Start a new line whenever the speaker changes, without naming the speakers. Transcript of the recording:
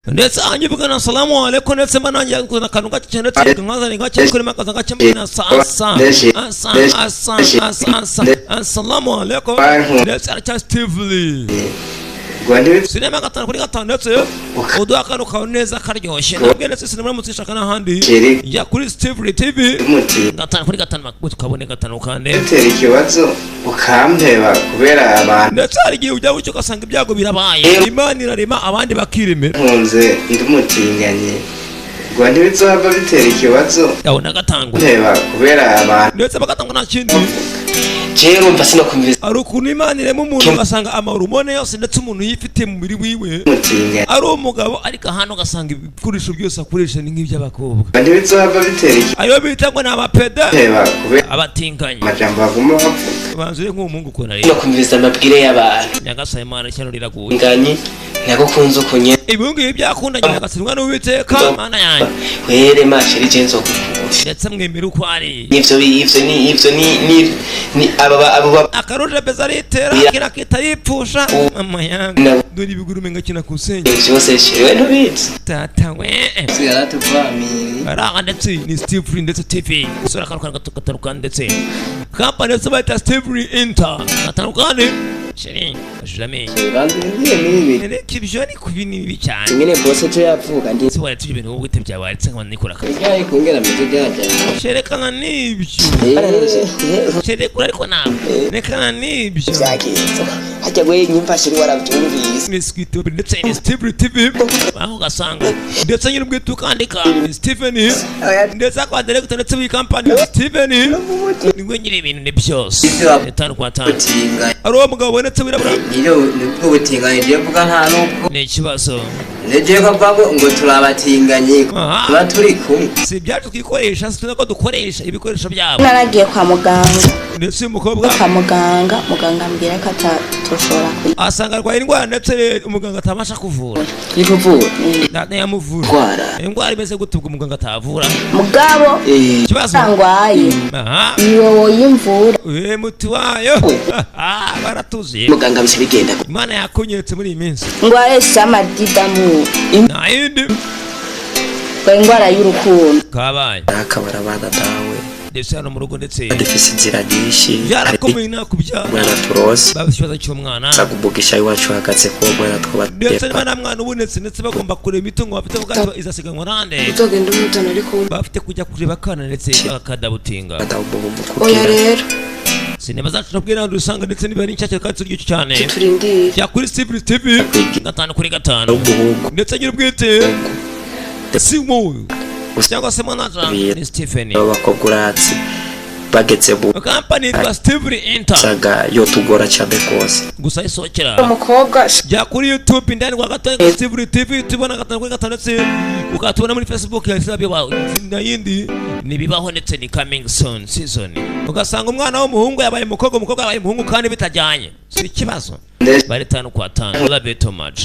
Ndetse hanyuma na salamu alaikum, ndetse mba nanjye kuna akantu gake cyane, ndetse nkazane gake kuri makaza gake mbona sa sa asa asa asa asa assalamu alaikum, ndetse aracya Steve Lee.
Ngo ntibiz
Sinema gatanu kuri gatanu, ndetse uduha akantu kawe neza karyoshye nabwo, ndetse sinema mutsishaka n'ahandi.
Chéri.
Jya kuri Steve Lee TV.
Muti
Gatanu kuri gatanu, makuru tukabone gatanu kande.
Bitera ikibazo ukampeba kubera abantu.
Ndetse hari igihe ujya gutyo ugasanga ibyago birabaye, Imana irarema abandi bakiremera.
Nkunze ndi umutinganyi, ngo ntibizohava bitera ikibazo
Yabona gatangwa
mpeba kubera abantu.
Ndetse bagatangwa nta kindi.
Jewe urumva sinokumviriza.
Hari ukuntu Imana irema umuntu, ugasanga amahormone yose ndetse umuntu yifitiye mu mubiri wiwe
Umutinganyi.
ari umugabo, ariko ahantu ugasanga ibikoresho byose akoresha ni nk'iby'abakobwa.
Ngo ntibizohava bitera ikibazo
Ayo bita ngo ni abapede,
mpeba kubera
abatinganyi.
amajambo baguma bavuga.
Banzure nk'umuhungu ukuntu ari.
Sinokumviriza amabwire y'abantu.
Nyagasani Imana, ishyano riraguye.
Nganyi nagukunze ukunye.
Ibihungu ibi byakundanye nagatsindwa n'Uwiteka Mana yanjye.
Were ma chérie, je nzogukunda.
Ndetse mwemera uko ari.
Ivyo ni ivyo ni abo
Akaruje peza aritera kina kita yipfusha mama yangu. Dore ibiguru umenga kina kusenya.
Vyose chérie, we ntubizi.
Tata we.
Yaratuvamiri.
Araha ndetse ni Steve Lee ndetse TV sura akantu kantu gato gatanu ndetse kampani ndetse bayita Steve Lee Inter gatanu kandi chérie ashira amenyo.
Banza ngiye n'ibi.
Reka ibyo ni kubi, ni bibi cyane.
Nyine bose ejo yavuga ndi.
Ese waretse ibyo bintu wowe bwite byawe, waretse nkaba nikora akazi.
Ibyaye kungera meze byajyanye.
Sherekana n'ibyo sherekura, ariko ntabwo rekana n'ibyo.
Byagenze hajya we nyumva chérie warabyumvise.
Ni Squid ndetse ni Steve TV, aho ugasanga ndetse nyine ubwite ukandika ni Steven, ndetse akaba director ndetse w'iyi kampani Steven niwe nyiri ibintu ni byose tanu kwa tanu.
Ubutinganyi.
Ari uwo mugabo ubonetse wirabura.
Niyo nibwo butinganyi ngiye mvuga, nta nubwo.
Ni ikibazo.
Ngiye ko mvuga ngo turabatinganyi.
Aha.
Tuba turi kumwe.
Si ibyacu twikoresha, si ko dukoresha ibikoresho byabo.
Naragiye kwa muganga.
Ndetse uyu mukobwa
Kwa muganga, muganga ambwira ko atatoshobora
asanga arwaye indwara ndetse umuganga atabasha kuvura.
Ikuvura?
Yamuvura.
Ndwara.
Indwara imeze gute ubwo umuganga atavura?
Mugabo
Ikibazo.
ngwaye iwe woyimvura.
We muti wayo. Ah, baratuziye.
Muganga bice bigenda.
Imana yakunyeretse muri iyi minsi.
Ngwaye samadidamu.
Nta yindi.
Ngwaye indwara y'urukundo.
Kabaye.
Akabara abana dawe.
Ndetse hano mu rugo ndetse
Dufise inzira nyinshi.
byarakomeye nakubyara.
Umwana turose.
Baba ikibazo cy'umwana.
Za kumugisha iwacu hagaze ko umwana twaba.
Ndetse niba nta mwana ubonetse, ndetse bagomba kureba imitungo bafite kuko ati izasiganwa nande.
Uzogenda umuzana ariko.
Bafite kujya kureba akana ndetse bakadabutinga.
Oya rero.
Sinema zacu nabwira hano usanga ndetse niba ari nshyashya kandi turyoshye cyane.
Turindire.
Jya kuri Steve TV gatanu kuri gatanu, ndetse nyiri ubwite si wowe cyangwa se manager ni Stephen.
Abakobwa uratsi bageze mu
Kampani yitwa Steve Inter.
Saga yotugora cyane rwose.
Gusa isohokera
Umukobwa.
Jya kuri YouTube indani kwa gatanu kuri Steve TV, tubona gatanu kuri gatanu, ndetse ukatubona muri Facebook ya Steve wawe na yindi nibibaho, ndetse ni coming soon season, ugasanga umwana w'umuhungu yabaye umukobwa, umukobwa yabaye umuhungu kandi bitajyanye, si ikibazo. Bari tanu kwa tanu, love you too much.